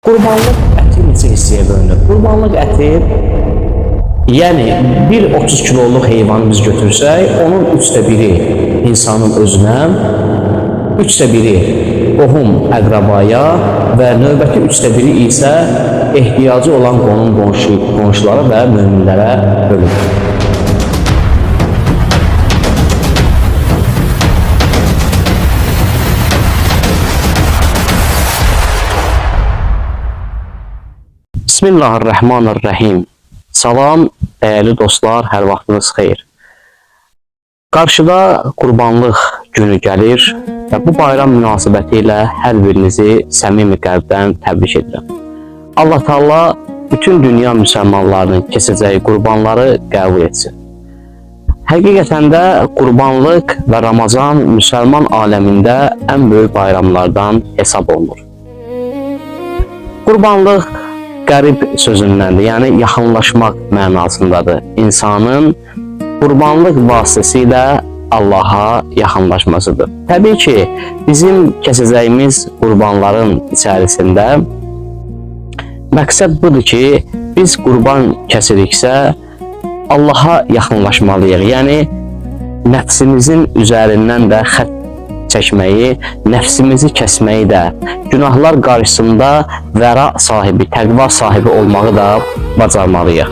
Qurbanlıq əti neçə hissəyə bölünür? Qurbanlıq əti, yəni bir 30 kiloluq heyvanı biz götürsək, onun 3də biri insanın özünə, 3də biri qohum əqrabaya və növbəti 3də biri isə ehtiyacı olan qonum qonşulara və möminlərə bölünür. Bismillahirrahmanirrahim. Salam, dəyərli dostlar, hər vaxtınız xeyir. Qarşıda qurbanlıq günü gəlir və bu bayram münasibəti ilə hər birinizi səmimi qəlbdən təbrik edirəm. Allah Teala bütün dünya müsəlmanlarının kesəcəyi qurbanları qəbul etsin. Həqiqətən də qurbanlıq və Ramazan müsəlman aləmində ən böyük bayramlardan hesab olunur. Qurbanlıq qərib sözündəndir, yəni yaxınlaşmaq mənasındadır. İnsanın qurbanlıq vasitəsilə Allaha yaxınlaşmasıdır. Təbii ki, bizim kəsəcəyimiz qurbanların içərisində məqsəd budur ki, biz qurban kəsiriksə Allaha yaxınlaşmalıyıq. Yəni nəfsimizin üzərindən də xətt çəkməyi, nəfsimizi kəsməyi də, günahlar qarşısında vəra sahibi, təqva sahibi olmağı da bacarmalıyıq.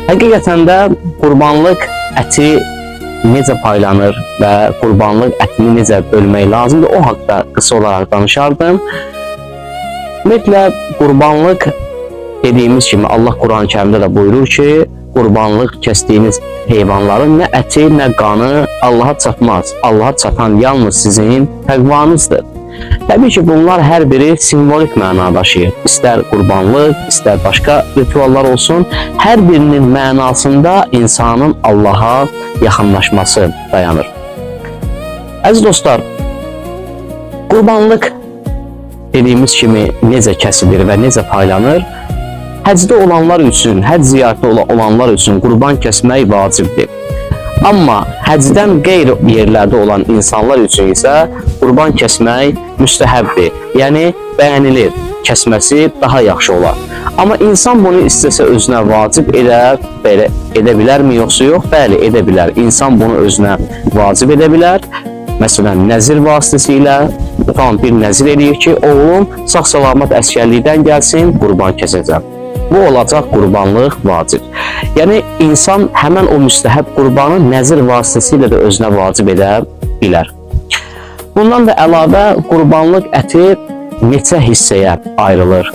Həqiqətən də qurbanlıq əti necə paylanır və qurbanlıq ətini necə bölmək lazımdır, o haqda qısa olaraq danışardım. Ümumiyyətlə, qurbanlıq dediyimiz kimi Allah Quran-ı Kərimdə də buyurur ki, qurbanlıq kəsdiyiniz heyvanların nə əti, nə qanı Allaha çatmaz. Allaha çatan yalnız sizin təqvanızdır. Təbii ki, bunlar hər biri simvolik məna daşıyır. İstər qurbanlıq, istər başqa rituallar olsun, hər birinin mənasında insanın Allaha yaxınlaşması dayanır. Əziz dostlar, qurbanlıq dediyimiz kimi necə kəsilir və necə paylanır? Həcdə olanlar üçün, həcc ziyarəti olanlar üçün qurban kəsmək vacibdir. Amma həcdən qeyri yerlərdə olan insanlar üçün isə qurban kəsmək müstəhəbdir. Yəni bəyənilir, kəsməsi daha yaxşı olar. Amma insan bunu istəsə özünə vacib edə bilərmi yoxsa yox? Bəli, edə bilər. İnsan bunu özünə vacib edə bilər. Məsələn, nəzir vasitəsilə tam bir nəzir eləyir ki, oğlum sağ-salamat əsgərlikdən gəlsin, qurban kəsəcəm. Bu olacaq qurbanlıq vacib. Yəni insan həmən o müstəhəb qurbanı nəzir vasitəsilə də özünə vacib edə bilər. Bundan da əlavə qurbanlıq əti neçə hissəyə ayrılır?